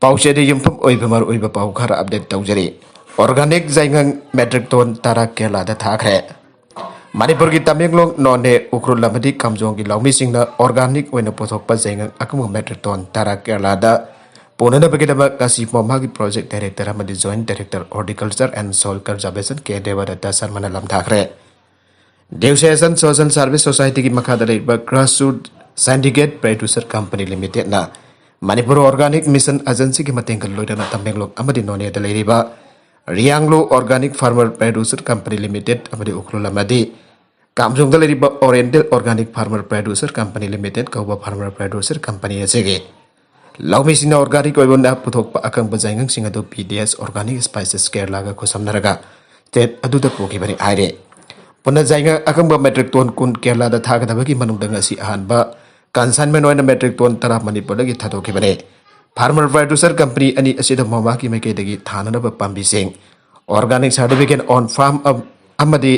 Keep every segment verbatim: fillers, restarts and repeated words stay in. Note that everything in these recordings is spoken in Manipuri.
ꯄꯥꯎꯆꯦꯗ ꯌꯨꯝꯐꯝ ꯑꯣꯏꯕ ꯃꯔꯨꯑꯣꯏꯕ ꯄꯥꯎ ꯈꯔ ꯑꯞꯗꯦꯠ ꯇꯧꯖꯔꯤ꯫ ꯑꯣꯔꯒꯥꯅꯤꯛ ꯖꯩꯉꯪ ꯃꯦꯇ꯭ꯔꯤꯛ ꯇꯣꯟ ꯇꯔꯥ ꯀꯦꯔꯂꯥꯗ ꯊꯥꯈ꯭ꯔꯦ꯫ ꯃꯅꯤꯄꯨꯔꯒꯤ ꯇꯃꯦꯡꯂꯣꯡ, ꯅꯣꯅꯦ, ꯎꯈ꯭ꯔꯨꯜ ꯑꯃꯗꯤ ꯀꯥꯝꯖꯣꯡꯒꯤ ꯂꯧꯃꯤꯁꯤꯡꯅ ꯑꯣꯔꯒꯥꯅꯤꯛ ꯑꯣꯏꯅ ꯄꯨꯊꯣꯛꯄ ꯖꯩꯉꯪ ꯑꯀꯪꯕ ꯃꯦꯇ꯭ꯔꯤꯛ ꯇꯣꯟ ꯇꯔꯥ ꯀꯦꯔꯂꯥꯗ ꯄꯨꯅꯅꯕꯒꯤꯗꯃꯛ ꯉꯁꯤ ꯃꯣꯃꯥꯒꯤ ꯄ꯭ꯔꯣꯖꯦꯛ ꯗꯥꯏꯔꯦꯛꯇꯔ ꯑꯃꯗꯤ joint director horticulture and soil conservation K Debadatta ꯁꯔꯃꯅ ꯂꯝꯊꯥꯈ꯭ꯔꯦ꯫ ꯗꯤꯎꯁꯦꯁꯟ ꯁꯣꯁꯦꯜ ꯁꯥꯔꯚꯤꯁ ꯁꯣꯁꯥꯏꯇꯤꯒꯤ ꯃꯈꯥꯗ ꯂꯩꯔꯤꯕ ꯒ꯭ꯔꯥꯁꯔꯨꯠ ꯁꯦꯟꯗꯤꯀꯦꯠ ꯄ꯭ꯔꯗ꯭ꯌꯨꯁꯔ ꯀꯝꯄꯅꯤ ꯂꯤꯃꯤꯇꯦꯗꯅ ꯃꯅꯤꯄꯨꯔ ꯑꯣꯔꯒꯥꯅꯤꯛ ꯃꯤꯁꯟ ꯑꯦꯖꯦꯟꯁꯤꯒꯤ ꯃꯇꯦꯡꯒ ꯂꯣꯏꯅꯅ ꯇꯃꯦꯡꯂꯣꯡ ꯑꯃꯗꯤ ꯅꯣꯅꯦꯗ ꯂꯩꯔꯤꯕ ꯔꯤꯌꯥꯡꯂꯨ organic farmer producer company limited ꯑꯃꯗꯤ ꯎꯈ꯭ꯔꯨꯜ ꯑꯃꯗꯤ ꯀꯥꯝꯖꯣꯡꯗ ꯂꯩꯔꯤꯕ oriental organic farmer producer company limited ꯀꯧꯕ ꯐꯥꯔꯃꯔ ꯄ꯭ꯔꯗ꯭ꯌꯨꯁꯔ ꯀꯝꯄꯅꯤ ꯑꯁꯤꯒꯤ ꯂꯧꯃꯤꯁꯤꯡꯅ ꯑꯣꯔꯒꯥꯅꯤꯛ ꯑꯣꯏꯕ ꯄꯨꯊꯣꯛꯄ ꯑꯀꯪꯕ ꯖꯩꯉꯪꯁꯤꯡ ꯑꯗꯨ ꯄꯤ D S organic spices ꯀꯦꯔꯂꯥꯒ ꯈꯨꯠꯁꯝꯅꯔꯒ state ꯑꯗꯨꯗ ꯄꯨꯈꯤꯕꯅꯤ ꯍꯥꯏꯔꯦ꯫ ꯄꯨꯟꯅ ꯖꯩꯉꯪ ꯑꯀꯪꯕ ꯃꯦꯇ꯭ꯔꯤꯛ ꯇꯣꯟ ꯀꯨꯟ ꯀꯦꯔꯂꯥꯗ ꯊꯥꯒꯗꯕꯒꯤ ꯃꯅꯨꯡꯗ ꯉꯁꯤ ꯑꯍꯥꯟꯕ ꯀꯟꯁꯥꯏꯟꯃꯦꯟ ꯑꯣꯏꯅ ꯃꯦꯇ꯭ꯔꯤꯛ ꯇꯣꯟ ꯇꯔꯥ ꯃꯅꯤꯄꯨꯔꯗꯒꯤ ꯊꯥꯗꯣꯛꯈꯤꯕꯅꯤ꯫ ꯐꯥꯔꯃꯔ ꯄ꯭ꯔꯗ꯭ꯌꯨꯁꯔ ꯀꯝꯄꯅꯤ ꯑꯅꯤ ꯑꯁꯤꯗ ꯃꯣꯃꯥꯒꯤ ꯃꯥꯏꯀꯩꯗꯒꯤ ꯊꯥꯅꯅꯕ ꯄꯥꯝꯕꯤꯁꯤꯡ, ꯑꯣꯔꯒꯥꯅꯤꯛ ꯁꯥꯔꯇꯤꯐꯤꯀꯦꯠ ꯑꯣꯟ ꯐꯥꯔꯝ ꯑꯃꯗꯤ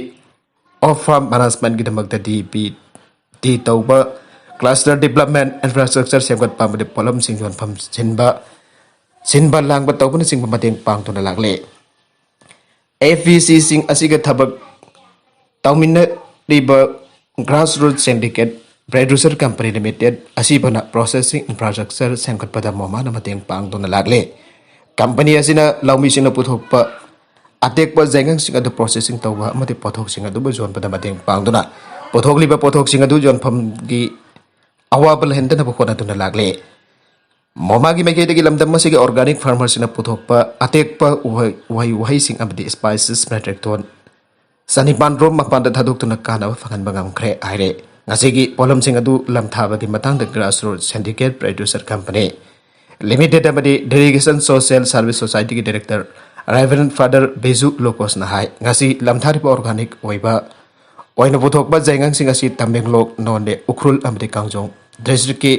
ꯑꯣꯐ ꯐꯥꯔꯝ ꯃꯦꯅꯦꯖꯃꯦꯟꯠꯒꯤꯗꯃꯛꯇ ꯗꯤ ꯄꯤ ꯇꯤ ꯇꯧꯕ, ꯀ꯭ꯂꯁꯇꯔ ꯗꯤꯕꯂꯞꯃꯦꯟꯠ, ꯏꯟꯐ꯭ꯔꯥꯁ꯭ꯇ꯭ꯔꯛꯆꯔ ꯁꯦꯝꯒꯠꯄ ꯑꯃꯗꯤ ꯄꯣꯠꯂꯝꯁꯤꯡ ꯌꯣꯟꯐꯝ ꯁꯤꯟꯕ, ꯁꯤꯟꯕ ꯂꯥꯡꯕ ꯇꯧꯕꯅꯆꯤꯡꯕ ꯃꯇꯦꯡ ꯄꯥꯡꯗꯨꯅ ꯂꯥꯛꯂꯦ꯫ ꯑꯦꯐ ꯄꯤ ꯁꯤꯁꯤꯡ ꯑꯁꯤꯒ ꯊꯕꯛ ꯇꯧꯃꯤꯟꯅꯔꯤꯕ grassroot syndicate producer company limited ꯑꯁꯤꯕꯨꯅ ꯄ꯭ꯔꯣꯁꯦꯁꯤꯡ ꯏꯟꯐ꯭ꯔꯥꯁ꯭ꯇ꯭ꯔꯛꯆꯔ ꯁꯦꯝꯒꯠꯄꯗ ꯃꯣꯃꯥꯅ ꯃꯇꯦꯡ ꯄꯥꯡꯗꯨꯅ ꯂꯥꯛꯂꯦ꯫ ꯀꯝꯄꯅꯤ ꯑꯁꯤꯅ ꯂꯧꯃꯤꯁꯤꯡꯅ ꯄꯨꯊꯣꯛꯄ ꯑꯇꯦꯛꯄ ꯖꯩꯉꯪꯁꯤꯡ ꯑꯗꯨ ꯄ꯭ꯔꯣꯁꯦꯁꯤꯡ ꯇꯧꯕ ꯑꯃꯗꯤ ꯄꯣꯠꯊꯣꯛꯁꯤꯡ ꯑꯗꯨꯕꯨ ꯌꯣꯟꯕꯗ ꯃꯇꯦꯡ ꯄꯥꯡꯗꯨꯅ ꯄꯨꯊꯣꯛꯂꯤꯕ ꯄꯣꯠꯊꯣꯛꯁꯤꯡ ꯑꯗꯨ ꯌꯣꯟꯐꯝꯒꯤ ꯑꯋꯥꯕ ꯂꯩꯍꯟꯗꯅꯕ ꯍꯣꯠꯅꯗꯨꯅ ꯂꯥꯛꯂꯦ꯫ ꯃꯣꯃꯥꯒꯤ ꯃꯥꯏꯀꯩꯗꯒꯤ ꯂꯝꯗꯝ ꯑꯁꯤꯒꯤ ꯑꯣꯔꯒꯥꯅꯤꯛ ꯐꯥꯔꯃꯔꯁꯤꯡꯅ ꯄꯨꯊꯣꯛꯄ ꯑꯇꯦꯛꯄ ꯎꯍꯩ, ꯎꯍꯩ ꯋꯥꯍꯩꯁꯤꯡ ꯑꯃꯗꯤ ꯁ꯭ꯄꯥꯏꯁꯦꯁ ꯃꯦꯇ꯭ꯔꯤꯛ ꯇꯣꯟ ꯆꯅꯤꯄꯥꯟ ꯔꯣꯝ ꯃꯄꯥꯟꯗ ꯊꯥꯗꯣꯛꯇꯨꯅ ꯀꯥꯟꯅꯕ ꯐꯪꯍꯟꯕ ꯉꯝꯈ꯭ꯔꯦ ꯍꯥꯏꯔꯦ꯫ ꯉꯁꯤꯒꯤ ꯄꯣꯠꯂꯝꯁꯤꯡ ꯑꯗꯨ ꯂꯝꯊꯥꯕꯒꯤ ꯃꯇꯥꯡꯗ grassroot syndicate producer company limited ꯑꯃꯗꯤ ꯗꯦꯂꯤꯒꯦꯁꯟ ꯁꯣꯁꯤꯌꯦꯜ ꯁꯥꯔꯚꯤꯁ ꯁꯣꯁꯥꯏꯇꯤꯒꯤ ꯗꯥꯏꯔꯦꯛꯇꯔ ꯔꯦꯚꯔꯦꯟ ꯐꯥꯗꯔ ꯕꯤꯖꯨ ꯂꯣꯀꯣꯁꯅ ꯍꯥꯏ, ꯉꯁꯤ ꯂꯝꯊꯥꯔꯤꯕ ꯑꯣꯔꯒꯥꯅꯤꯛ ꯑꯣꯏꯕ ꯑꯣꯏꯅ ꯄꯨꯊꯣꯛꯄ ꯖꯩꯉꯪꯁꯤꯡ ꯑꯁꯤ ꯇꯃꯦꯡꯂꯣꯡ, ꯅꯣꯅꯦ, ꯎꯈ꯭ꯔꯨꯜ ꯑꯃꯗꯤ ꯀꯥꯡꯖꯣꯡ ꯗꯤꯁꯇ꯭ꯔꯤꯛꯀꯤ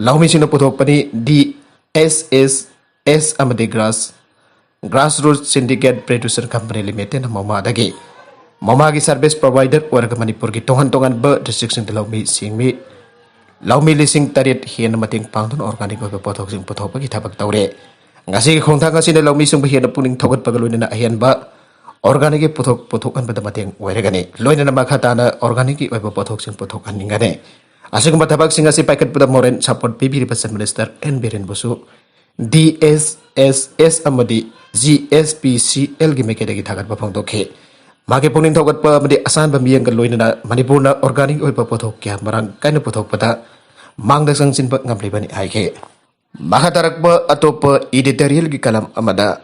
ꯂꯧꯃꯤꯁꯤꯡꯅ ꯄꯨꯊꯣꯛꯄꯅꯤ꯫ ꯗꯤ ꯑꯦꯁ ꯑꯦꯁ ꯑꯦꯁ ꯑꯃꯗꯤ grass, grassroot syndicate producer company ꯂꯤꯃꯤꯇꯦꯗꯅ ꯃꯣꯃꯥꯗꯒꯤ ꯃꯣꯃꯥꯒꯤ ꯁꯥꯔꯚꯤꯁ ꯄ꯭ꯔꯣꯚꯥꯏꯗꯔ ꯑꯣꯏꯔꯒ ꯃꯅꯤꯄꯨꯔꯒꯤ ꯇꯣꯉꯥꯟ ꯇꯣꯉꯥꯟꯕ ꯗꯤꯁꯇ꯭ꯔꯤꯛꯁꯤꯡꯗ ꯂꯧꯃꯤ ꯁꯤꯡꯃꯤ ꯂꯧꯃꯤ ꯂꯤꯁꯤꯡ ꯇꯔꯦꯠ ꯍꯦꯟꯅ ꯃꯇꯦꯡ ꯄꯥꯡꯗꯨꯅ organic ꯑꯣꯏꯕ ꯄꯣꯠꯊꯣꯛꯁꯤꯡ ꯄꯨꯊꯣꯛꯄꯒꯤ ꯊꯕꯛ ꯇꯧꯔꯦ꯫ ꯉꯁꯤꯒꯤ ꯈꯣꯡꯊꯥꯡ ꯑꯁꯤꯅ ꯂꯧꯃꯤꯁꯤꯡꯕꯨ ꯍꯦꯟꯅ ꯄꯨꯛꯅꯤꯡ ꯊꯧꯒꯠꯄꯒ ꯂꯣꯏꯅꯅ ꯑꯍꯦꯟꯕ organic ꯄꯣꯠꯊꯣꯛ ꯄꯨꯊꯣꯛꯍꯟꯕꯗ ꯃꯇꯦꯡ ꯑꯣꯏꯔꯒꯅꯤ꯫ ꯂꯣꯏꯅꯅ ꯃꯈꯥ ꯇꯥꯅ organic ꯑꯣꯏꯕ ꯄꯣꯠꯊꯣꯛꯁꯤꯡ ꯄꯨꯊꯣꯛꯍꯟꯅꯤꯡꯒꯅꯤ꯫ ꯑꯁꯤꯒꯨꯝꯕ ꯊꯕꯛꯁꯤꯡ ꯑꯁꯤ ꯄꯥꯏꯈꯠꯄꯗ moral support ꯄꯤꯕꯤꯔꯤꯕ Chief Minister ꯑꯦꯟ ꯕꯤꯔꯦꯟꯕꯨꯁꯨ, ꯗꯤ ꯑꯦꯁ ꯑꯦꯁ ꯑꯦꯁ ꯑꯃꯗꯤ ꯖꯤ ꯑꯦꯁ ꯄꯤ ꯁꯤ ꯑꯦꯜꯒꯤ ꯃꯥꯏꯀꯩꯗꯒꯤ ꯊꯥꯒꯠꯄ ꯐꯣꯡꯗꯣꯛꯈꯤ꯫ ꯃꯍꯥꯛꯀꯤ ꯄꯨꯛꯅꯤꯡ ꯊꯧꯒꯠꯄ ꯑꯃꯗꯤ ꯑꯁꯥꯟꯕ ꯃꯤꯠꯌꯦꯡꯒ ꯂꯣꯏꯅꯅ ꯃꯅꯤꯄꯨꯔꯅ organic ꯑꯣꯏꯕ ꯄꯣꯠꯊꯣꯛ ꯀꯌꯥ ꯃꯔꯥꯡ ꯀꯥꯏꯅ ꯄꯨꯊꯣꯛꯄꯗ ꯃꯥꯡꯗ ꯆꯪꯁꯤꯟꯕ ꯉꯝꯂꯤꯕꯅꯤ ꯍꯥꯏꯈꯤ꯫ ꯃꯈꯥ ꯇꯥꯔꯛꯄ ꯑꯇꯣꯞꯄ editorialꯒꯤ column ꯑꯃꯗ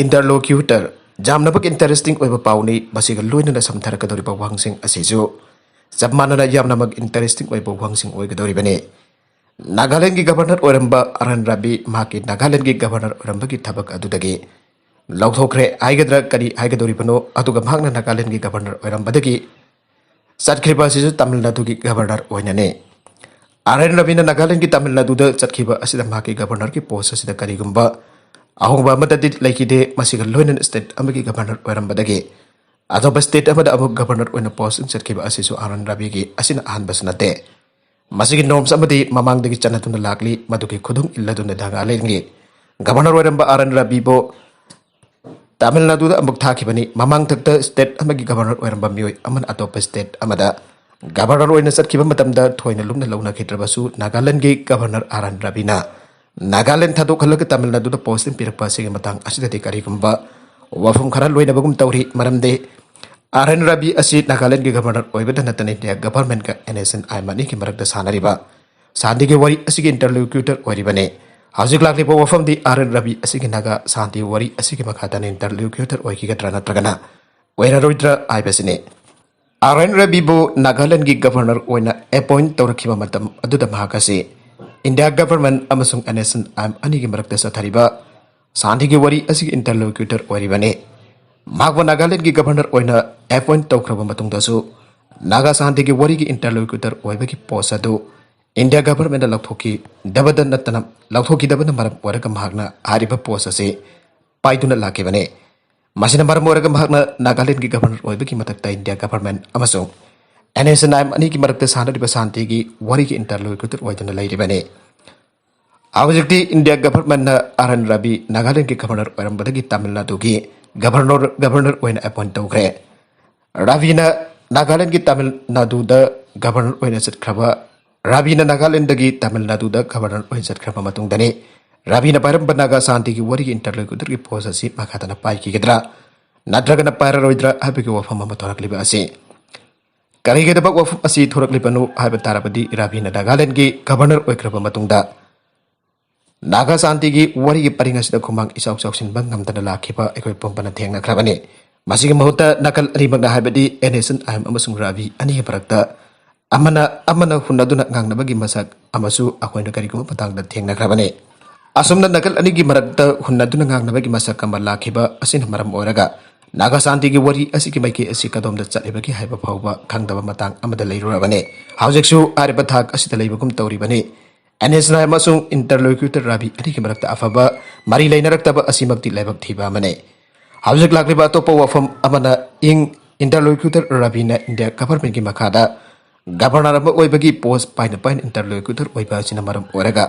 interlocutor, ꯌꯥꯝꯅꯃꯛ interesting ꯑꯣꯏꯕ ꯄꯥꯎꯅꯤ, ꯃꯁꯤꯒ ꯂꯣꯏꯅꯅ ꯁꯝꯊꯔꯛꯀꯗꯧꯔꯤꯕ ꯋꯥꯍꯪꯁꯤꯡ ꯑꯁꯤꯁꯨ ꯆꯞ ꯃꯥꯟꯅꯅ ꯌꯥꯝꯅꯃꯛ interesting ꯑꯣꯏꯕ ꯋꯥꯍꯪꯁꯤꯡ ꯑꯣꯏꯒꯗꯧꯔꯤꯕꯅꯤ꯫ ꯅꯥꯒꯥꯂꯦꯟꯒꯤ governor ꯑꯣꯏꯔꯝꯕ ꯑꯥꯔ ꯑꯦꯟ ꯔꯕꯤ ꯃꯍꯥꯛꯀꯤ ꯅꯥꯒꯥꯂꯦꯟꯒꯤ governor ꯑꯣꯏꯔꯝꯕꯒꯤ ꯊꯕꯛ ꯑꯗꯨꯗꯒꯤ ꯂꯧꯊꯣꯛꯈ꯭ꯔꯦ ꯍꯥꯏꯒꯗ꯭ꯔꯥ ꯀꯔꯤ ꯍꯥꯏꯒꯗꯧꯔꯤꯕꯅꯣ, ꯑꯗꯨꯒ ꯃꯍꯥꯛꯅ ꯅꯥꯒꯥꯂꯦꯟꯒꯤ governor ꯑꯣꯏꯔꯝꯕꯗꯒꯤ ꯆꯠꯈ꯭ꯔꯤꯕ ꯑꯁꯤꯁꯨ ꯇꯥꯃꯤꯜ ꯅꯥꯗꯨꯒꯤ governor ꯑꯣꯏꯅꯅꯤ꯫ ꯑꯥꯔ ꯑꯦꯟ ꯔꯕꯤꯅ ꯅꯥꯒꯥꯂꯦꯟꯒꯤ ꯇꯥꯃꯤꯜ ꯅꯥꯗꯨꯗ ꯆꯠꯈꯤꯕ ꯑꯁꯤꯗ ꯃꯍꯥꯛꯀꯤ governorꯒꯤ post ꯑꯁꯤꯗ ꯀꯔꯤꯒꯨꯝꯕ ꯑꯍꯣꯡꯕ ꯑꯃꯠꯇꯗꯤ ꯂꯩꯈꯤꯗꯦ꯫ ꯃꯁꯤꯒ ꯂꯣꯏꯅꯅ state ꯑꯃꯒꯤ governor ꯑꯣꯏꯔꯝꯕꯗꯒꯤ ꯑꯇꯣꯞꯄ state ꯑꯃꯗ ꯑꯃꯨꯛ governor ꯑꯣꯏꯅ posting ꯆꯠꯈꯤꯕ ꯑꯁꯤꯁꯨ ꯑꯥꯔ ꯑꯦꯟ ꯔꯕꯤꯒꯤ ꯑꯁꯤꯅ ꯑꯍꯥꯟꯕꯁꯨ ꯅꯠꯇꯦ꯫ ꯃꯁꯤꯒꯤ norms ꯑꯃꯗꯤ ꯃꯃꯥꯡꯗꯒꯤ ꯆꯠꯅꯗꯨꯅ ꯂꯥꯛꯂꯤ, ꯃꯗꯨꯒꯤ ꯈꯨꯗꯨꯡ ꯏꯜꯂꯗꯨꯅ ꯅꯥꯒꯥꯂꯦꯟꯒꯤ governor ꯑꯣꯏꯔꯝꯕ ꯑꯥꯔ ꯑꯦꯟ ꯔꯕꯤꯕꯨ ꯇꯥꯃꯤꯜ ꯅꯥꯗꯨꯗ ꯑꯃꯨꯛ ꯊꯥꯈꯤꯕꯅꯤ꯫ ꯃꯃꯥꯡꯊꯛꯇ state ꯑꯃꯒꯤ governor ꯑꯣꯏꯔꯝꯕ ꯃꯤꯑꯣꯏ ꯑꯃꯅ ꯑꯇꯣꯞꯄ state ꯑꯃꯗ governor ꯑꯣꯏꯅ ꯆꯠꯈꯤꯕ ꯃꯇꯝꯗ ꯊꯣꯏꯅ ꯂꯨꯝꯅ ꯂꯧꯅꯈꯤꯗ꯭ꯔꯕꯁꯨ ꯅꯥꯒꯥꯂꯦꯟꯒꯤ governor ꯑꯥꯔ ꯑꯦꯟ ꯔꯕꯤꯅ ꯅꯥꯒꯥꯂꯦꯟ ꯊꯥꯗꯣꯛꯍꯜꯂꯒ ꯇꯥꯃꯤꯜ ꯅꯥꯗꯨꯗ posting ꯄꯤꯔꯛꯄ ꯑꯁꯤꯒꯤ ꯃꯇꯥꯡ ꯑꯁꯤꯗꯗꯤ ꯀꯔꯤꯒꯨꯝꯕ ꯋꯥꯐꯝ ꯈꯔ ꯂꯣꯏꯅꯕꯒꯨꯝ ꯇꯧꯔꯤ꯫ ꯃꯔꯝꯗꯤ ꯑꯥꯔ ꯑꯦꯟ ꯔꯕꯤ ꯑꯁꯤ ꯅꯥꯒꯥꯂꯦꯟꯒꯤ governor ꯑꯣꯏꯕꯗ ꯅꯠꯇꯅ ꯏꯟꯗꯤꯌꯥ governmentꯀ N S N I M ꯑꯅꯤꯒꯤ ꯃꯔꯛꯇ ꯁꯥꯟꯅꯔꯤꯕ ꯁꯥꯟꯇꯤꯒꯤ ꯋꯥꯔꯤ ꯑꯁꯤꯒꯤ interlocutor ꯑꯣꯏꯔꯤꯕꯅꯤ꯫ ꯍꯧꯖꯤꯛ ꯂꯥꯛꯂꯤꯕ ꯋꯥꯐꯝꯗꯤ ꯑꯥꯔ ꯑꯦꯟ ꯔꯕꯤ ꯑꯁꯤꯒꯤ ꯅꯥꯒꯥ ꯁꯥꯟꯇꯤ ꯋꯥꯔꯤ ꯑꯁꯤꯒꯤ ꯃꯈꯥ ꯇꯥꯅ interlocutor ꯑꯣꯏꯈꯤꯒꯗ꯭ꯔꯥ ꯅꯠꯇ꯭ꯔꯒꯅ ꯑꯣꯏꯔꯔꯣꯏꯗ꯭ꯔꯥ ꯍꯥꯏꯕꯁꯤꯅꯤ꯫ ꯑꯥꯔ ꯑꯦꯟ ꯔꯕꯤꯕꯨ ꯅꯥꯒꯥꯂꯦꯟꯒꯤ governor ꯑꯣꯏꯅ appoint ꯇꯧꯔꯛꯈꯤꯕ ꯃꯇꯝ ꯑꯗꯨꯗ ꯃꯍꯥꯛ ꯑꯁꯤ ꯏꯟꯗꯤꯌꯥ government ꯑꯃꯁꯨꯡ N S N I M ꯑꯅꯤꯒꯤ ꯃꯔꯛꯇ ꯆꯠꯊꯔꯤꯕ ꯁꯥꯟꯇꯤꯒꯤ ꯋꯥꯔꯤ ꯑꯁꯤꯒꯤ interlocutor ꯑꯣꯏꯔꯤꯕꯅꯤ꯫ ꯃꯍꯥꯛꯄꯨ ꯅꯥꯒꯥꯂꯦꯟꯒꯤ governor ꯑꯣꯏꯅ appoint ꯇꯧꯈ꯭ꯔꯕ ꯃꯇꯨꯡꯗꯁꯨ ꯅꯥꯒꯥ ꯁꯥꯟꯇꯤꯒꯤ ꯋꯥꯔꯤꯒꯤ interlocutor ꯑꯣꯏꯕꯒꯤ post ꯑꯗꯨ ꯏꯟꯗꯤꯌꯥ governmentꯅ ꯂꯧꯊꯣꯛꯈꯤꯗꯕꯗ ꯅꯠꯇꯅ, ꯂꯧꯊꯣꯛꯈꯤꯗꯕꯅ ꯃꯔꯝ ꯑꯣꯏꯔꯒ ꯃꯍꯥꯛꯅ ꯍꯥꯏꯔꯤꯕ post ꯑꯁꯤ ꯄꯥꯏꯗꯨꯅ ꯂꯥꯛꯈꯤꯕꯅꯤ꯫ ꯃꯁꯤꯅ ꯃꯔꯝ ꯑꯣꯏꯔꯒ ꯃꯍꯥꯛꯅ ꯅꯥꯒꯥꯂꯦꯟꯒꯤ governor ꯑꯣꯏꯕꯒꯤ ꯃꯊꯛꯇ ꯏꯟꯗꯤꯌꯥ government ꯑꯃꯁꯨꯡ N S N I M ꯑꯅꯤꯒꯤ ꯃꯔꯛꯇ ꯁꯥꯟꯅꯔꯤꯕ ꯁꯥꯟꯇꯤꯒꯤ ꯋꯥꯔꯤꯒꯤ interlocutor ꯑꯣꯏꯗꯨꯅ ꯂꯩꯔꯤꯕꯅꯤ꯫ ꯍꯧꯖꯤꯛꯇꯤ ꯏꯟꯗꯤꯌꯥ ꯒꯚꯔꯟꯃꯦꯟꯠꯅ ꯑꯥꯔ ꯑꯦꯟ ꯔꯕꯤ ꯅꯥꯒꯥꯂꯦꯟꯒꯤ ꯒꯚꯔꯅꯔ ꯑꯣꯏꯔꯝꯕꯗꯒꯤ ꯇꯥꯃꯤꯜ ꯅꯥꯗꯨꯒꯤ ꯒꯚꯔꯅꯔ, ꯒꯚꯔꯅꯔ ꯑꯣꯏꯅ ꯑꯦꯄꯣꯏꯟꯠ ꯇꯧꯈ꯭ꯔꯦ꯫ ꯔꯕꯤꯅ ꯅꯥꯒꯥꯂꯦꯟꯒꯤ ꯇꯥꯃꯤꯜ ꯅꯥꯗꯨꯗ ꯒꯚꯔꯅꯔ ꯑꯣꯏꯅ ꯆꯠꯈ꯭ꯔꯕ, ꯔꯕꯤꯅ ꯅꯥꯒꯥꯂꯦꯟꯗꯒꯤ ꯇꯥꯃꯤꯜ ꯅꯥꯗꯨꯗ ꯒꯚꯔꯅꯔ ꯑꯣꯏꯅ ꯆꯠꯈ꯭ꯔꯕ ꯃꯇꯨꯡꯗꯅꯤ ꯔꯕꯤꯅ ꯄꯥꯏꯔꯝꯕ ꯅꯥꯒꯥ ꯁꯥꯟꯇꯤꯒꯤ ꯋꯥꯔꯤꯒꯤ interlocutorꯒꯤ post ꯑꯁꯤ ꯃꯈꯥ ꯇꯥꯅ ꯄꯥꯏꯈꯤꯒꯗ꯭ꯔꯥ ꯅꯠꯇ꯭ꯔꯒꯅ ꯄꯥꯏꯔꯔꯣꯏꯗ꯭ꯔꯥ ꯍꯥꯏꯕꯒꯤ ꯋꯥꯐꯝ ꯑꯃ ꯊꯣꯔꯛꯂꯤꯕ ꯑꯁꯤ꯫ ꯀꯔꯤꯒꯤꯗꯃꯛ ꯋꯥꯐꯝ ꯑꯁꯤ ꯊꯣꯔꯛꯂꯤꯕꯅꯣ ꯍꯥꯏꯕ ꯇꯥꯔꯕꯗꯤ, ꯔꯕꯤꯅ ꯅꯥꯒꯥꯂꯦꯟꯒꯤ ꯒꯚꯔꯅꯔ ꯑꯣꯏꯈ꯭ꯔꯕ ꯃꯇꯨꯡꯗ ꯅꯥꯒꯥ ꯁꯥꯟꯇꯤꯒꯤ ꯋꯥꯔꯤꯒꯤ ꯄꯔꯤꯡ ꯑꯁꯤꯗ ꯈꯨꯃꯥꯡ ꯏꯆꯥꯎ ꯆꯥꯎꯁꯤꯟꯕ ꯉꯝꯗꯅ ꯂꯥꯛꯈꯤꯕ ꯑꯩꯈꯣꯏ ꯄꯨꯝꯕꯅ ꯊꯦꯡꯅꯈ꯭ꯔꯕꯅꯤ꯫ ꯃꯁꯤꯒꯤ ꯃꯍꯨꯠꯇ ꯅꯥꯀꯜ ꯑꯅꯤꯃꯛꯅ, ꯍꯥꯏꯕꯗꯤ N S N I M ꯑꯃꯁꯨꯡ ꯔꯕꯤ ꯑꯅꯤꯒꯤ ꯃꯔꯛꯇ ꯑꯃꯅ ꯑꯃꯅ ꯍꯨꯟꯅꯗꯨꯅ ꯉꯥꯡꯅꯕꯒꯤ ꯃꯁꯛ ꯑꯃꯁꯨ ꯑꯩꯈꯣꯏꯅ ꯀꯔꯤꯒꯨꯝꯕ ꯃꯇꯥꯡꯗ ꯊꯦꯡꯅꯈ꯭ꯔꯕꯅꯤ꯫ ꯑꯁꯨꯝꯅ ꯅꯥꯀꯜ ꯑꯅꯤꯒꯤ ꯃꯔꯛꯇ ꯍꯨꯟꯅꯗꯨꯅ ꯉꯥꯡꯅꯕꯒꯤ ꯃꯁꯛ ꯑꯃ ꯂꯥꯛꯈꯤꯕ ꯑꯁꯤꯅ ꯃꯔꯝ ꯑꯣꯏꯔꯒ ꯅꯥꯒꯥ ꯁꯥꯟꯇꯤꯒꯤ ꯋꯥꯔꯤ ꯑꯁꯤꯒꯤ ꯃꯥꯏꯀꯩ ꯑꯁꯤ ꯀꯗꯣꯝꯗ ꯆꯠꯂꯤꯕꯒꯦ ꯍꯥꯏꯕ ꯐꯥꯎꯕ ꯈꯪꯗꯕ ꯃꯇꯥꯡ ꯑꯃꯗ ꯂꯩꯔꯨꯔꯕꯅꯤ꯫ ꯍꯧꯖꯤꯛꯁꯨ ꯍꯥꯏꯔꯤꯕ ꯊꯥꯛ ꯑꯁꯤꯗ ꯂꯩꯕꯒꯨꯝ ꯇꯧꯔꯤꯕꯅꯤ꯫ N S N I M ꯑꯃꯁꯨꯡ interlocutor ꯔꯕꯤ ꯑꯅꯤꯒꯤ ꯃꯔꯛꯇ ꯑꯐꯕ ꯃꯔꯤ ꯂꯩꯅꯔꯛꯇꯕ ꯑꯁꯤꯃꯛꯇꯤ ꯂꯥꯏꯕꯛ ꯊꯤꯕ ꯑꯃꯅꯤ꯫ ꯍꯧꯖꯤꯛ ꯂꯥꯛꯂꯤꯕ ꯑꯇꯣꯞꯄ ꯋꯥꯐꯝ ꯑꯃꯅ, ꯏꯪ interlocutor ꯔꯕꯤꯅ ꯏꯟꯗꯤꯌꯥ ꯒꯚꯔꯟꯃꯦꯟꯠꯀꯤ ꯃꯈꯥꯗ ꯒꯚꯔꯅꯔ ꯑꯃ ꯑꯣꯏꯕꯒꯤ post ꯄꯥꯏꯅ ꯄꯥꯏꯅ interlocutor ꯑꯣꯏꯕ ꯑꯁꯤꯅ ꯃꯔꯝ ꯑꯣꯏꯔꯒ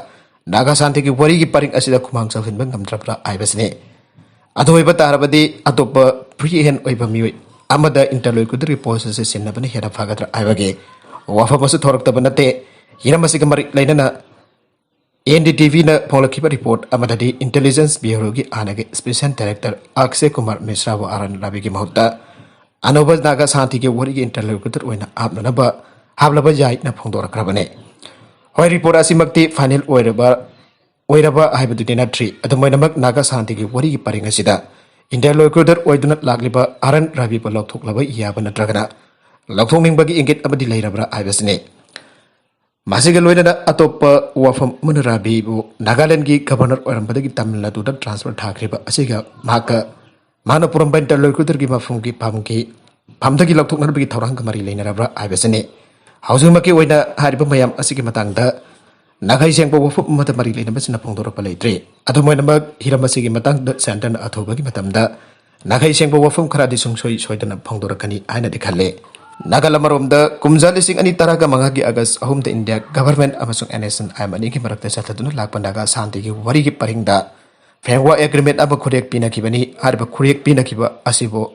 ꯅꯥꯒꯥ ꯁꯥꯟꯇꯤꯒꯤ ꯋꯥꯔꯤꯒꯤ ꯄꯔꯤꯡ ꯑꯁꯤꯗ ꯈꯨꯃꯥꯡ ꯆꯥꯎꯁꯤꯟꯕ ꯉꯝꯗ꯭ꯔꯕ꯭ꯔꯥ ꯍꯥꯏꯕꯁꯤꯅꯤ꯫ ꯑꯗꯨ ꯑꯣꯏꯕ ꯇꯥꯔꯕꯗꯤ ꯑꯇꯣꯞꯄ free hand ꯑꯣꯏꯕ ꯃꯤꯑꯣꯏ ꯑꯃꯗ interlocutorꯒꯤ post ꯑꯁꯤ ꯁꯤꯟꯅꯕꯅ ꯍꯦꯟꯅ ꯐꯒꯗ꯭ꯔꯥ ꯍꯥꯏꯕꯒꯤ ꯋꯥꯐꯝ ꯑꯃꯁꯨ ꯊꯣꯔꯛꯇꯕ ꯅꯠꯇꯦ꯫ ꯍꯤꯔꯝ ꯑꯁꯤꯒ ꯃꯔꯤ ꯂꯩꯅꯅ ꯑꯦꯟ ꯗꯤ ꯇꯤ ꯚꯤꯅ ꯐꯣꯡꯂꯛꯈꯤꯕ report ꯑꯃꯗꯗꯤ Intelligence Bureauꯒꯤ ꯍꯥꯟꯅꯒꯤ special director ꯑꯛꯁꯦ ꯀꯨꯃꯥꯔ ꯃꯤꯁ꯭ꯔꯥꯕꯨ ꯑꯥꯔ ꯑꯦꯟ ꯔꯕꯤꯒꯤ ꯃꯍꯨꯠꯇ ꯑꯅꯧꯕ ꯅꯥꯒꯥ ꯁꯥꯟꯇꯤꯒꯤ ꯋꯥꯔꯤꯒꯤ interlocutor ꯑꯣꯏꯅ ꯍꯥꯞꯅꯅꯕ ꯍꯥꯞꯂꯕ ꯌꯥꯏꯅ ꯐꯣꯡꯗꯣꯔꯛꯈ꯭ꯔꯕꯅꯤ꯫ ꯍꯣꯏ, report ꯑꯁꯤꯃꯛꯇꯤ final ꯑꯣꯏꯔꯕ, ꯑꯣꯏꯔꯕ ꯍꯥꯏꯕꯗꯨꯗꯤ ꯅꯠꯇ꯭ꯔꯤ꯫ ꯑꯗꯨꯝ ꯑꯣꯏꯅꯃꯛ ꯅꯥꯒꯥ ꯁꯥꯟꯇꯤꯒꯤ ꯋꯥꯔꯤꯒꯤ ꯄꯔꯤꯡ ꯑꯁꯤꯗ interlocutor ꯑꯣꯏꯗꯨꯅ ꯂꯥꯛꯂꯤꯕ ꯑꯥꯔ ꯑꯦꯟ ꯔꯕꯤꯕꯨ ꯂꯧꯊꯣꯛꯂꯕ ꯌꯥꯕ ꯅꯠꯇ꯭ꯔꯒꯅ ꯂꯧꯊꯣꯛꯅꯤꯡꯕꯒꯤ ꯏꯪꯒꯤꯠ ꯑꯃꯗꯤ ꯂꯩꯔꯕ꯭ꯔꯥ ꯍꯥꯏꯕꯁꯤꯅꯤ꯫ ꯃꯁꯤꯒ ꯂꯣꯏꯅꯅ ꯑꯇꯣꯞꯄ ꯋꯥꯐꯝ ꯑꯃꯅ ꯔꯕꯤꯕꯨ ꯅꯥꯒꯥꯂꯦꯟꯒꯤ ꯒꯚꯔꯅꯔ ꯑꯣꯏꯔꯝꯕꯗꯒꯤ ꯇꯥꯃꯤꯜ ꯅꯥꯗꯨꯗ transfer ꯊꯥꯈ꯭ꯔꯤꯕ ꯑꯁꯤꯒ ꯃꯍꯥꯛꯀ, ꯃꯍꯥꯛꯅ ꯄꯨꯔꯝꯕ interlocutorꯒꯤ ꯃꯐꯝꯒꯤ ꯐꯝꯒꯤ, ꯐꯝꯗꯒꯤ ꯂꯧꯊꯣꯛꯅꯅꯕꯒꯤ ꯊꯧꯔꯥꯡꯒ ꯃꯔꯤ ꯂꯩꯅꯔꯕ꯭ꯔꯥ ꯍꯥꯏꯕꯁꯤꯅꯤ꯫ ꯍꯧꯖꯤꯛꯃꯛꯀꯤ ꯑꯣꯏꯅ ꯍꯥꯏꯔꯤꯕ ꯃꯌꯥꯝ ꯑꯁꯤꯒꯤ ꯃꯇꯥꯡꯗ ꯅꯥꯈꯩ ꯁꯦꯡꯕ ꯋꯥꯐꯝ ꯑꯃꯗ ꯃꯔꯤ ꯂꯩꯅꯕꯁꯤꯡꯅ ꯐꯣꯡꯗꯣꯔꯛꯄ ꯂꯩꯇ꯭ꯔꯤ꯫ ꯑꯗꯨꯝ ꯑꯣꯏꯅꯃꯛ, ꯍꯤꯔꯝ ꯑꯁꯤꯒꯤ ꯃꯇꯥꯡꯗ centreꯅ ꯑꯊꯨꯕꯒꯤ ꯃꯇꯝꯗ ꯅꯥꯈꯩ ꯁꯦꯡꯕ ꯋꯥꯐꯝ ꯈꯔꯗꯤ ꯁꯨꯡꯁꯣꯏ ꯁꯣꯏꯗꯅ ꯐꯣꯡꯗꯣꯔꯛꯀꯅꯤ ꯍꯥꯏꯅꯗꯤ ꯈꯜꯂꯤ꯫ ꯅꯥꯒꯜ ꯑꯃꯔꯣꯝꯗ, ꯀꯨꯝꯖꯥ ꯂꯤꯁꯤꯡ ꯑꯅꯤ ꯇꯔꯥꯒ ꯃꯉꯥꯒꯤ ꯑꯥꯒꯁ ꯑꯍꯨꯝꯗ ꯏꯟꯗꯤꯌꯥ ꯒꯚꯔꯟꯃꯦꯟ ꯑꯃꯁꯨꯡ NSCN-IM ꯑꯅꯤꯒꯤ ꯃꯔꯛꯇ ꯆꯠꯊꯗꯨꯅ ꯂꯥꯛꯄ ꯅꯥꯒꯥ ꯁꯥꯟꯇꯤꯒꯤ ꯋꯥꯔꯤꯒꯤ ꯄꯔꯤꯡꯗ ꯐ꯭ꯔꯦꯝꯋꯥꯔꯛ ꯑꯦꯒ꯭ꯔꯤꯃꯦꯟ ꯑꯃ ꯈꯨꯔꯦꯛ ꯄꯤꯅꯈꯤꯕꯅꯤ꯫ ꯍꯥꯏꯔꯤꯕ ꯈꯨꯔꯦꯛ ꯄꯤꯅꯈꯤꯕ ꯑꯁꯤꯕꯨ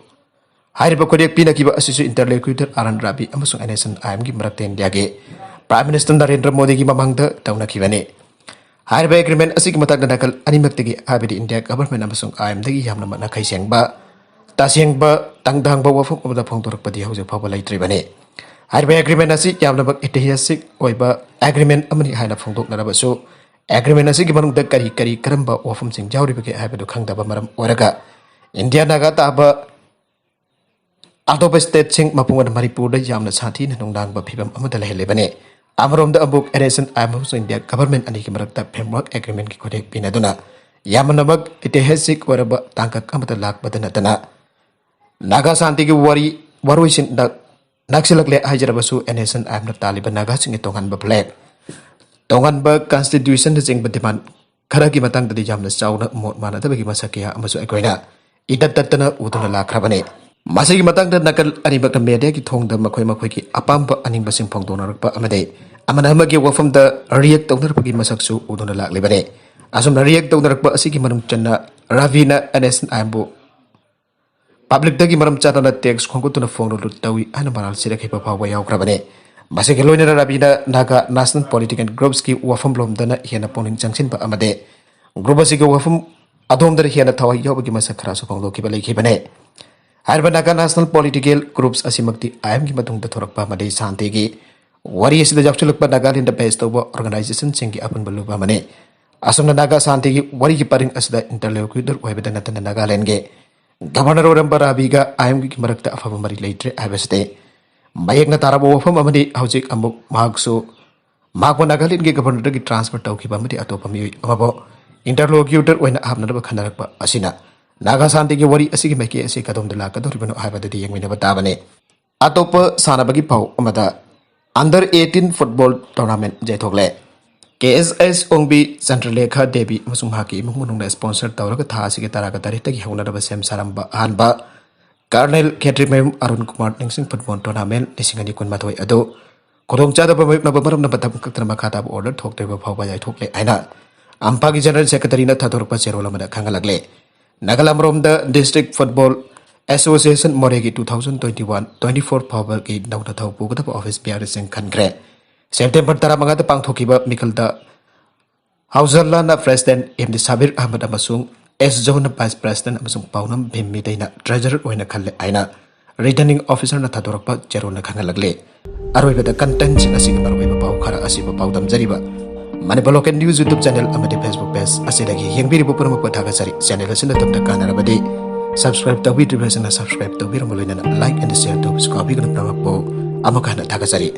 ꯍꯥꯏꯔꯤꯕ ꯈꯨꯔꯦꯛ ꯄꯤꯅꯈꯤꯕ ꯑꯁꯤꯁꯨ ꯏꯟꯇꯔꯂꯣꯀ꯭ꯌꯨꯇꯔ ꯑꯥꯔ ꯑꯦꯟ ꯔꯥꯕꯤ ꯑꯃꯁꯨꯡ NSCN-IM-ꯒꯤ ꯃꯔꯛꯇ ꯏꯟꯗꯤꯌꯥꯒꯤ ꯄ꯭ꯔꯥꯏꯝ ꯃꯤꯅꯤꯁꯇꯔ ꯅꯔꯦꯟꯗ꯭ꯔ ꯃꯣꯗꯤꯒꯤ ꯃꯃꯥꯡꯗ ꯇꯧꯅꯈꯤꯕꯅꯤ꯫ ꯍꯥꯏꯔꯤꯕ ꯑꯦꯒ꯭ꯔꯤꯃꯦꯟ ꯑꯁꯤꯒꯤ ꯃꯇꯥꯡꯗ ꯅꯥꯀꯜ ꯑꯅꯤꯃꯛꯇꯒꯤ, ꯍꯥꯏꯕꯗꯤ ꯏꯟꯗꯤꯌꯥ ꯒꯚꯔꯟꯃꯦꯟ ꯑꯃꯁꯨꯡ IM-ꯗꯒꯤ ꯌꯥꯝꯅ ꯃꯈꯩ ꯁꯦꯡꯕ, ꯇꯁꯦꯡꯕ, ꯇꯪꯗꯥꯡꯕ ꯋꯥꯐꯝ ꯑꯃꯗ ꯐꯣꯡꯗꯣꯔꯛꯄꯗꯤ ꯍꯧꯖꯤꯛ ꯐꯥꯎꯕ ꯂꯩꯇ꯭ꯔꯤꯕꯅꯤ꯫ ꯍꯥꯏꯔꯤꯕ ꯑꯦꯒ꯭ꯔꯤꯃꯦꯟ ꯑꯁꯤ ꯌꯥꯝꯅꯃꯛ ꯏꯇꯤꯍꯥꯁꯤꯛ ꯑꯣꯏꯕ ꯑꯦꯒ꯭ꯔꯤꯃꯦꯟ ꯑꯃꯅꯤ ꯍꯥꯏꯅ ꯐꯣꯡꯗꯣꯛꯅꯔꯕꯁꯨ, ꯑꯦꯒ꯭ꯔꯤꯃꯦꯟ ꯑꯁꯤꯒꯤ ꯃꯅꯨꯡꯗ ꯀꯔꯤ ꯀꯔꯤ, ꯀꯔꯝꯕ ꯋꯥꯐꯝꯁꯤꯡ ꯌꯥꯎꯔꯤꯕꯒꯦ ꯍꯥꯏꯕꯗꯨ ꯈꯪꯗꯕ ꯃꯔꯝ ꯑꯣꯏꯔꯒ ꯏꯟꯗꯤꯌꯥ ꯅꯥꯒꯥ ꯇꯥꯕ ꯑꯇꯣꯞꯄ ꯁ꯭ꯇꯦꯠꯁꯤꯡ, ꯃꯄꯨꯡ ꯑꯣꯏꯅ ꯃꯅꯤꯄꯨꯔꯗ ꯌꯥꯝꯅ ꯁꯥꯊꯤꯅ ꯅꯨꯡꯅꯥꯡꯕ ꯐꯤꯕꯝ ꯑꯃꯗ ꯂꯩꯍꯜꯂꯤꯕꯅꯤ꯫ ꯑꯃꯔꯣꯝꯗ ꯑꯃꯨꯛ NSCN-IM ꯑꯃꯁꯨꯡ ꯏꯟꯗꯤꯌꯥ ꯒꯚꯔꯟꯃꯦꯟ ꯑꯅꯤꯒꯤ ꯃꯔꯛꯇ ꯐ꯭ꯔꯦꯝꯋꯥꯔꯛ ꯑꯦꯒ꯭ꯔꯤꯃꯦꯟꯒꯤ ꯈꯨꯔꯦꯛ ꯄꯤꯅꯗꯨꯅ ꯌꯥꯝꯅꯃꯛ ꯏꯇꯤꯍꯥꯁꯤꯛ ꯑꯣꯏꯔꯕ ꯇꯥꯡꯀꯛ ꯑꯃꯗ ꯂꯥꯛꯄꯗ ꯅꯠꯇꯅ, ꯅꯥꯒꯥ ꯁꯥꯟꯇꯤꯒꯤ ꯋꯥꯔꯤ, ꯋꯥꯔꯣꯏꯁꯤꯟꯗ ꯅꯛꯁꯤꯜꯂꯛꯂꯦ ꯍꯥꯏꯖꯔꯕꯁꯨ, NSCN-IM-ꯅ ꯇꯥꯜꯂꯤꯕ ꯅꯥꯒꯥꯁꯤꯡꯒꯤ ꯇꯣꯉꯥꯟꯕ ꯐ꯭ꯂꯦꯒ, ꯇꯣꯉꯥꯟꯕ ꯀꯟꯁꯇꯤꯇ꯭ꯌꯨꯁꯟꯅꯆꯤꯡꯕ ꯗꯤꯃꯥꯟ ꯈꯔꯒꯤ ꯃꯇꯥꯡꯗꯗꯤ ꯌꯥꯝꯅ ꯆꯥꯎꯅ ꯃꯣꯠ ꯃꯥꯟꯅꯗꯕꯒꯤ ꯃꯁꯛ ꯀꯌꯥ ꯑꯃꯁꯨ ꯑꯩꯈꯣꯏꯅ ꯏꯇꯠ ꯇꯠꯇꯅ ꯎꯗꯨꯅ ꯂꯥꯛꯈ꯭ꯔꯕꯅꯤ꯫ ꯃꯁꯤꯒꯤ ꯃꯇꯥꯡꯗ ꯅꯥꯀꯜ ꯑꯅꯤꯃꯛꯅ ꯃꯦꯗꯤꯌꯥꯒꯤ ꯊꯣꯡꯗ ꯃꯈꯣꯏ ꯃꯈꯣꯏꯒꯤ ꯑꯄꯥꯝꯕ ꯑꯅꯤꯡꯕꯁꯤꯡ ꯐꯣꯡꯗꯣꯛꯅꯔꯛꯄ ꯑꯃꯗꯤ ꯑꯃꯅ ꯑꯃꯒꯤ ꯋꯥꯐꯝꯗ ꯔꯤꯌꯦꯛ ꯇꯧꯅꯔꯛꯄꯒꯤ ꯃꯁꯛꯁꯨ ꯎꯗꯨꯅ ꯂꯥꯛꯂꯤꯕꯅꯤ꯫ ꯑꯁꯨꯝꯅ ꯔꯤꯌꯦꯛ ꯇꯧꯅꯔꯛꯄ ꯑꯁꯤꯒꯤ ꯃꯅꯨꯡ ꯆꯟꯅ ꯔꯥꯕꯤꯅ NSCN-IM-ꯕꯨ ꯄꯕ꯭ꯂꯤꯛꯇꯒꯤ ꯃꯔꯝ ꯆꯥꯗꯅ ꯇꯦꯛꯁ ꯈꯣꯝꯒꯠꯇꯨꯅ ꯐꯣꯡꯗꯣꯛꯂꯨ ꯇꯧꯏ ꯍꯥꯏꯅ ꯃꯔꯥꯜ ꯁꯤꯔꯛꯈꯤꯕ ꯐꯥꯎꯕ ꯌꯥꯎꯈ꯭ꯔꯕꯅꯤ꯫ ꯃꯁꯤꯒ ꯂꯣꯏꯅꯅ ꯔꯥꯕꯤꯅ ꯅꯥꯒꯥ ꯅꯦꯁꯅꯦꯜ ꯄꯣꯂꯤꯇꯤꯀꯦꯜ ꯒ꯭ꯔꯨꯞꯁꯀꯤ ꯋꯥꯐꯝꯂꯣꯝꯗꯅ ꯍꯦꯟꯅ ꯄꯨꯛꯅꯤꯡ ꯆꯪꯁꯤꯟꯕ ꯑꯃꯗꯤ ꯒ꯭ꯔꯨꯞ ꯑꯁꯤꯒꯤ ꯋꯥꯐꯝ ꯑꯗꯣꯝꯗꯅ ꯍꯦꯟꯅ ꯊꯋꯥꯏ ꯌꯥꯎꯕꯒꯤ ꯃꯁꯛ ꯈꯔꯁꯨ ꯐꯣꯡꯗꯣꯛꯈꯤꯕ ꯂꯩꯈꯤꯕꯅꯤ꯫ ꯍꯥꯏꯔꯤꯕ ꯅꯥꯒꯥ ꯅꯦꯁꯅꯦꯜ ꯄꯣꯂꯤꯇꯤꯀꯦꯜ ꯒ꯭ꯔꯨꯞꯁ ꯑꯁꯤꯃꯛꯇꯤ IM-ꯒꯤ ꯃꯇꯨꯡꯗ ꯊꯣꯔꯛꯄ ꯑꯃꯗꯤ ꯁꯥꯟꯇꯤꯒꯤ ꯋꯥꯔꯤ ꯑꯁꯤꯗ ꯌꯥꯎꯁꯤꯜꯂꯛꯄ ꯅꯥꯒꯥꯂꯦꯟꯗ ꯕꯦꯁ ꯇꯧꯕ ꯑꯣꯔꯒꯅꯥꯏꯖꯦꯁꯟꯁꯤꯡꯒꯤ ꯑꯄꯨꯟꯕ ꯂꯨꯞ ꯑꯃꯅꯤ꯫ ꯑꯁꯨꯝꯅ ꯅꯥꯒꯥ ꯁꯥꯟꯇꯤꯒꯤ ꯋꯥꯔꯤꯒꯤ ꯄꯔꯤꯡ ꯑꯁꯤꯗ ꯏꯟꯇꯔꯂꯣꯀ꯭ꯌꯨꯇꯔ ꯑꯣꯏꯕꯗ ꯅꯠꯇꯅ ꯅꯥꯒꯥꯂꯦꯟꯒꯤ ꯒꯚꯔꯅꯔ ꯑꯣꯏꯔꯝꯕ ꯔꯥꯕꯤꯒ IM-ꯒꯤ ꯃꯔꯛꯇ ꯑꯐꯕ ꯃꯔꯤ ꯂꯩꯇ꯭ꯔꯦ ꯍꯥꯏꯕꯁꯤꯗꯤ ꯃꯌꯦꯛꯅ ꯇꯥꯔꯕ ꯋꯥꯐꯝ ꯑꯃꯅꯤ꯫ ꯍꯧꯖꯤꯛ ꯑꯃꯨꯛ ꯃꯍꯥꯛꯁꯨ, ꯃꯍꯥꯛꯄꯨ ꯅꯥꯒꯥꯂꯦꯟꯒꯤ ꯒꯚꯔꯅꯔꯗꯒꯤ ꯇ꯭ꯔꯥꯟꯁꯐꯔ ꯇꯧꯈꯤꯕ ꯑꯃꯗꯤ ꯑꯇꯣꯞꯄ ꯃꯤꯑꯣꯏ ꯑꯃꯕꯨ ꯏꯟꯇꯔꯂꯣꯀ꯭ꯌꯨꯇꯔ ꯑꯣꯏꯅ ꯍꯥꯞꯅꯅꯕ ꯈꯟꯅꯔꯛꯄ ꯑꯁꯤꯅ ꯅꯥꯒꯥ ꯁꯥꯟꯇꯤꯒꯤ ꯋꯥꯔꯤ ꯑꯁꯤꯒꯤ ꯃꯥꯏꯀꯩ ꯑꯁꯤ ꯀꯗꯣꯝꯗ ꯂꯥꯛꯀꯗꯧꯔꯤꯕꯅꯣ ꯍꯥꯏꯕꯗꯨꯗꯤ ꯌꯦꯡꯃꯤꯟꯅꯕ ꯇꯥꯕꯅꯤ꯫ ꯑꯇꯣꯞꯄ ꯁꯥꯟꯅꯕꯒꯤ ꯄꯥꯎ ꯑꯃꯗ, under eighteen football tournament ꯌꯩꯊꯣꯛꯂꯦ꯫ KSS ꯑꯣꯡꯕꯤ ꯆꯟꯗ꯭ꯔꯂꯦꯈꯥ ꯗꯦꯕꯤ ꯑꯃꯁꯨꯡ ꯃꯍꯥꯛꯀꯤ ꯏꯃꯨꯡ ꯃꯅꯨꯡꯅ ꯁ꯭ꯄꯣꯟꯁꯔ ꯇꯧꯔꯒ ꯊꯥ ꯑꯁꯤꯒꯤ ꯇꯔꯥꯒ ꯇꯔꯦꯠꯇꯒꯤ ꯍꯧꯅꯅꯕ ꯁꯦꯝ ꯁꯥꯔꯝꯕ ꯑꯍꯥꯟꯕ ꯀꯔꯅꯦꯜ ꯈꯦꯇ꯭ꯔꯤꯃꯌꯨꯝ ꯑꯔꯨꯟ ꯀꯨꯃꯥꯔ ꯅꯤꯡꯁꯤꯡ ꯐꯨꯠꯕꯣꯜ ꯇꯣꯔꯅꯥꯃꯦꯟ ꯂꯤꯁꯤꯡ ꯑꯅꯤ ꯀꯨꯟꯃꯥꯊꯣꯏ ꯑꯗꯨ ꯈꯨꯗꯣꯡꯆꯥꯗꯕ ꯃꯥꯌꯣꯛꯅꯕ ꯃꯔꯝꯅ ꯃꯇꯝ ꯀꯛꯇꯅ ꯃꯈꯥ ꯇꯥꯕ ꯑꯣꯔꯗꯔ ꯊꯣꯛꯇ꯭ꯔꯤꯕ ꯐꯥꯎꯕ ꯌꯥꯏꯊꯣꯛꯂꯦ ꯍꯥꯏꯅ ꯑꯝꯐꯥꯒꯤ ꯖꯦꯅꯔꯦꯜ ꯁꯦꯀ꯭ꯔꯦꯇꯔꯤꯅ ꯊꯥꯗꯣꯔꯛꯄ ꯆꯦꯔꯣꯜ ꯑꯃꯗ ꯈꯪꯍꯜꯂꯛꯂꯦ꯫ ꯅꯥꯒꯥꯂꯥꯝꯔꯣꯝꯗ ꯗꯤꯁꯇ꯭ꯔꯤꯛ ꯐꯨꯠꯕꯣꯜ ꯑꯦꯁꯣꯁꯤꯌꯦꯁꯟ ꯃꯣꯔꯦꯒꯤ two thousand twenty one twenty four ꯐꯥꯎꯕꯒꯤ ꯅꯧꯅ ꯊꯧ ꯄꯨꯒꯗꯕ ꯑꯣꯐꯤꯁ ꯕꯤꯌꯥꯔꯁꯤꯡ ꯈꯟꯈ꯭ꯔꯦ꯫ ꯁꯦꯞꯇꯦꯝꯕꯔ ꯇꯔꯥꯃꯉꯥꯗ ꯄꯥꯡꯊꯣꯛꯈꯤꯕ ꯃꯤꯈꯜꯗ ꯍꯥꯎꯖꯜꯂꯥꯅ ꯄ꯭ꯔꯦꯁꯤꯗꯦꯟꯠ, ꯑꯦꯝ ꯗꯤ ꯁꯥꯕꯤꯔ ꯑꯍꯃꯗ ꯑꯃꯁꯨꯡ ꯑꯦꯁ ꯖꯣꯅ ꯚꯥꯏꯁ ꯄ꯭ꯔꯦꯁꯤꯗꯦꯟꯠ ꯑꯃꯁꯨꯡ ꯄꯥꯎꯅꯝ ꯚꯤꯝ ꯃꯤꯇꯩꯅ ꯇ꯭ꯔꯦꯖꯔꯔ ꯑꯣꯏꯅ ꯈꯜꯂꯦ ꯍꯥꯏꯅ ꯔꯤꯇꯔꯅꯤꯡ ꯑꯣꯐꯤꯁꯔꯅ ꯊꯥꯗꯣꯔꯛꯄ ꯆꯦꯔꯣꯜꯅ ꯈꯪꯍꯜꯂꯛꯂꯦ꯫ ꯑꯔꯣꯏꯕꯗ ꯀꯟꯇꯦꯟꯠꯁꯤꯡ ꯑꯁꯤꯒꯤ ꯃꯔꯨꯑꯣꯏꯕ ꯄꯥꯎ ꯈꯔ ꯑꯁꯤꯕꯨ ꯄꯥꯎꯗꯝꯖꯔꯤꯕ Manipur local news YouTube channel ꯑꯃꯗꯤ ꯐꯦꯁꯕꯨꯛ ꯄꯦꯖ ꯑꯁꯤꯗꯒꯤ ꯌꯦꯡꯕꯤꯔꯤꯕ ꯄꯨꯝꯅꯃꯛꯄꯨ ꯊꯥꯒꯠꯆꯔꯤ꯫ ꯆꯦꯅꯦꯜ ꯑꯁꯤꯅ ꯇꯝꯗ ꯀꯥꯟꯅꯔꯕꯗꯤ ꯁꯕꯁꯀ꯭ꯔꯥꯏꯕ ꯇꯧꯕꯤꯗ꯭ꯔꯤꯕꯁꯤꯡꯅ ꯁꯕꯁꯀ꯭ꯔꯥꯏꯕ ꯇꯧꯕꯤꯔꯝꯕ ꯂꯣꯏꯅꯅ ꯂꯥꯏꯛ ꯑꯦꯟ ꯁꯤꯌꯔ ꯇꯧꯕꯁꯨ ꯀꯥꯎꯕꯤꯒꯅꯨ꯫ ꯄꯨꯝꯅꯃꯛꯄꯨ ꯑꯃꯨꯛꯀ ꯍꯟꯅ ꯊꯥꯒꯠꯆꯔꯤ꯫